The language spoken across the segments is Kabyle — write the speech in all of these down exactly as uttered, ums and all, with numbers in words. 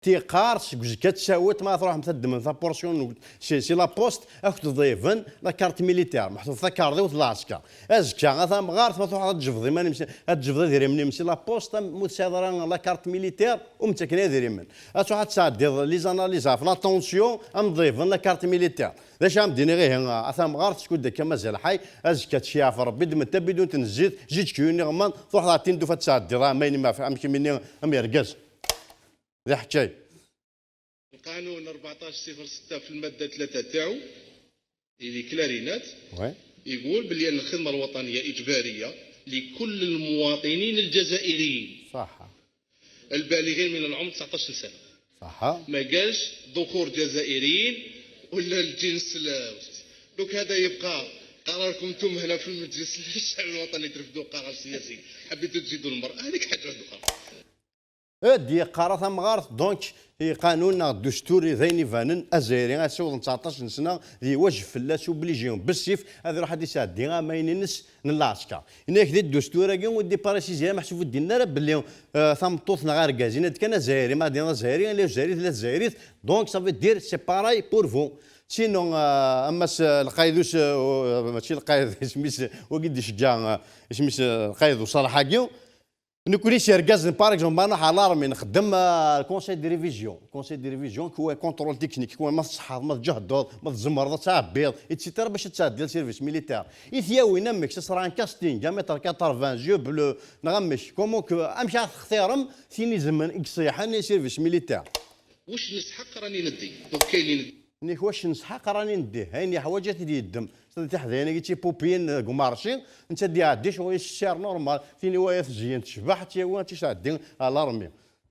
Tiqqar seg uzekka ad tsawiḍ, ma tṛuḥem ad teddmem tapuṛsyu n, si, si la poste, ad k-tḍeyben la carte militaire, meḥsub takarḍiwt n lɛesker. Azekka, a tamɣart, ma tṛuḥeḍ ad tjebdeḍ iman-im si, ad tjebdeḍ idrimen-im si la poste, am, ur tesɛiḍ ara la carte militaire, ur m-ttaken ara idrimen. Ad tṛuḥeḍ ad tesɛeddiḍ les analyses ɣef la tension, am ḍeyben la carte militaire. D acu am d-iniɣ ihi, a tamɣart, skud akka mazal ḥay, azekka ad tceyyɛef Rebbi, ddem-d tabidunt n zzit, jijek yiwen iɣman, tṛuḥeḍ ar tinduf ad tesɛeddiḍ aman-im ɣef, am kemmini, am irgaz. D aḥekkay. القانون أربعطاش صفر ستة في المادة ثلاثة تاعو، اللي كلارينات، يقول بلي أن الخدمة الوطنية إجبارية لكل المواطنين الجزائريين، صح، البالغين من العمر تسعطاش سنة. صح. ما قالش ذكور جزائريين ولا الجنس ال-، دوك هذا يبقى قراركم انتم هنا في المجلس الشعب الوطني، ترفدوا قرار سياسي، حبيتوا تزيدوا المرأة، هذيك حاجة أخرى. Ad d-yeqqar a tamɣart, donc, i qanun neɣ ddustur d ayen ibanen, Azzayri ad siwḍen tseɛṭac n sna, d iwajeb fell-as, obligé, bessif, ad iruḥ ad isɛeddi amayen-ines n lɛesker. Yenna-ak di ddustur-agi ur d-iprécisé ara, meḥsub ur d-yenni ara belli, euh, tameṭṭut neɣ argaz, yenna-d kan Azzayri, ma ad yenna Azzayri, ala Azzayri, tella Tezzayirit, donc ça veut dire c'est pareil pour vous. Sinon, euh, a Mass, euh, Lqayed Us-, euh, mačči Lqayed, isem-is, wagi d-iceggeɛ, euh, isem-is, euh, Lqayed Uṣalaḥ-agi, Nekkni s yergazen, par exemple, ma nruḥ ɣer l'armée, nxeddem, euh, le conseil de révision. Le conseil de révision, كوا contrôle technique, كوا ma tṣeḥḥaḍ, ma tǧehdeḍ, ma tzemreḍ ad tɛebbiḍ, et cetera, باش ad tɛeddiḍ service militaire. I tyawin amek, ça sera un casting, un mètre quatre-vingts, yeux bleus, neɣ amek, comment que, amek ad textirem tin izemren, i iṣeḥḥan i service militaire. واش نسحق راني ندي، donc كاين اللي ندي. Nnek wac nesḥaq rani neddi, ayen yeḥwaǧ ad t-id-yeddem. Sadi tiḥdayin-agi d tipupiyin deg umarci, netta ad d-iɛeddi ccɣel-is cher normal, tin i waya tezyen tecbeḥ, ad tt-yawi ad tt-isɛeddi à l'armée.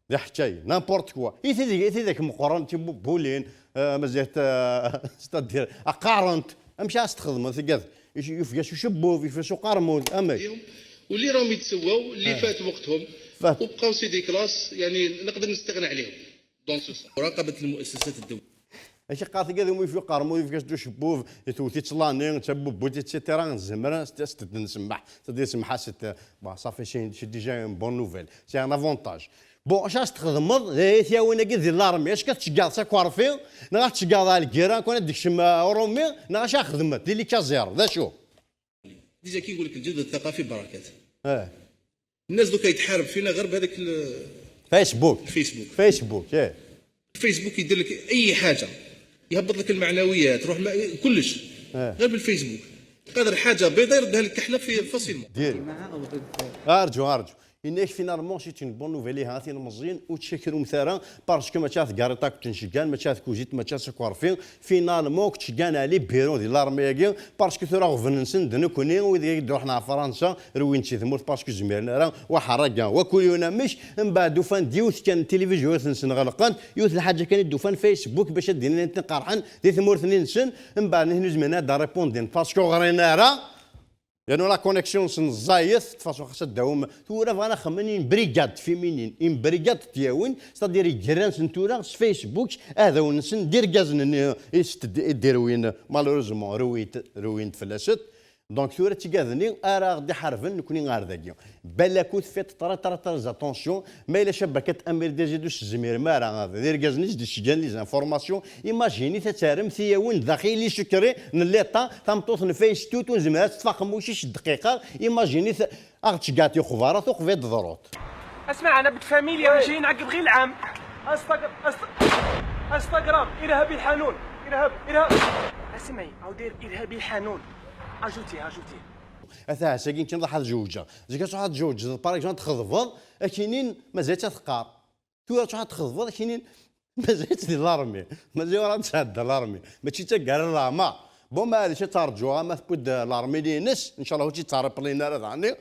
D aḥekkay, n'importe quoi. I tidak, i tidak meqqren, tibubulin, euh, mazal, euh, c'est-à-dire, qqarent, amek ara s-txedmeḍ, tigad, yufeg-as ucebbub, yufeg-as uqermud, amek. واللي راهم يتسواو، اللي آه. فات وقتهم، فات. وبقاو c'est des classes، يعني نقدر نستغنى عليهم. Dans ce sens. مراقبة المؤسسات الدولية. Acu qqar tigad umi yefka uqermud, yefka-as-d ucebbub, itewwet-itt l'année, d tabubunt, et cetera. Nezmer ad s-, ad s-d-nsemmeḥ, c'est-à-dire semmeḥ-as-d, bon, ça fait, c'est, c'est déjà une bonne nouvelle. C'est un avantage. Bon, acu ara s-txedmeḍ, d tyawin-agi di l'armée, acu ad tceggɛeḍ s akerfi, neɣ ad tceggɛeḍ ɣer lgirra, kan ad d-tekcem, euh, Urumi, neɣ acu ara txedmeḍ, di les casernes, d acu? Déjà كي يقول لك الجذب الثقافي بركات. اه. الناس دوكا يتحارب فينا غير بهذاك ال-، فيسبوك. الفيسبوك. فيسبوك، ايه. الفيسبوك يدير لك اي حاجه، يهبط لك المعنويات، روح ما، كلش. اه. غير بالفيسبوك. قادر حاجه بيضاء يردها لك كحله في facilement. دير. ارجو، ارجو. Yenna-ak finalement c'est une bonne nouvelle, ihi a tilemẓiyin ur ttcakrumt ara, parce que mačči ar tgariṭ akk ttnecgan, mačči ar tkuzit, mačči ar s akerfi, finalement ttceggan à les bureaux di l'armée-agi, parce que tura ɣben-nsen d nekkni, wid i d-iruḥen ɣer Fransa, rwin-tt i tmurt, parce que ur zmiren ara, wa ḥerragan, wa kul yiwen amek, mbeɛd ufan-d yiwet kan n tilivizyu i ten-sneɣlqent, yiwet n lḥaǧa kan i d-ufan Facebook bac ad d-inin ayen ten-iqerḥen di tmurt-nni-nsen, mbeɛd nitni ur zmiren ad d-répondin, parce que ur ɣrin ara, Yernu la connexion-nsen ẓẓayet, de façon xas ad d-awim, tura bɣan ad xedmen une brigade féminine, une brigade n tyawin, c'est-à-dire iggerran-nsen tura s Facebook, aɛdawen-nsen d irgazen-nni i s-, i d-irwin, malheureusement, rwin-t, rwin-t fell-asen. Donc tura d tigad-nni ara ɣ-d-iḥarben nekni ar dagi. Balakut, faites très, très, très attention. Ma yella cabbakat amir d azid ur s-tezmirem ara, d irgazen i s-d-iceggɛen les informations. Imagine-it ad tarem tiyawin daxil les secrets n l'État, tameṭṭut n Faystut ur nezmir ad teṭṭef aqemmuc-is dqiqa. Imagine-it ad ɣ-tceggɛet i uxbarat uqbel d-ḍrut. اسمع، أنا بنت فاميليا، ماشي نعقب غير العام. أستغ-، أست-، أستغرام، إرهابي الحانون، إرهاب، إرهاب. اسمعي، أو دير إرهابي الحانون. أجوتي، أجوتي. Ata ass-agi kan ṛuḥ ad zewǧeɣ. Zik ad tṛuḥ ad zewǧeḍ, par exemple, ad txeḍbeḍ, ad k-inin mazal-itt ad teqqar. Tura tṛuḥ ad txeḍbeḍ, ad k-inin mazal-itt di l'armée. Mazal ur ad tesɛedda l'armée. Mačči d taggara n leɛmer. Bon, maɛlic ad terǧu ama tewwi-d l'armée-nni-ines, ncallah ur tt-id-ttreplin ara daɣen.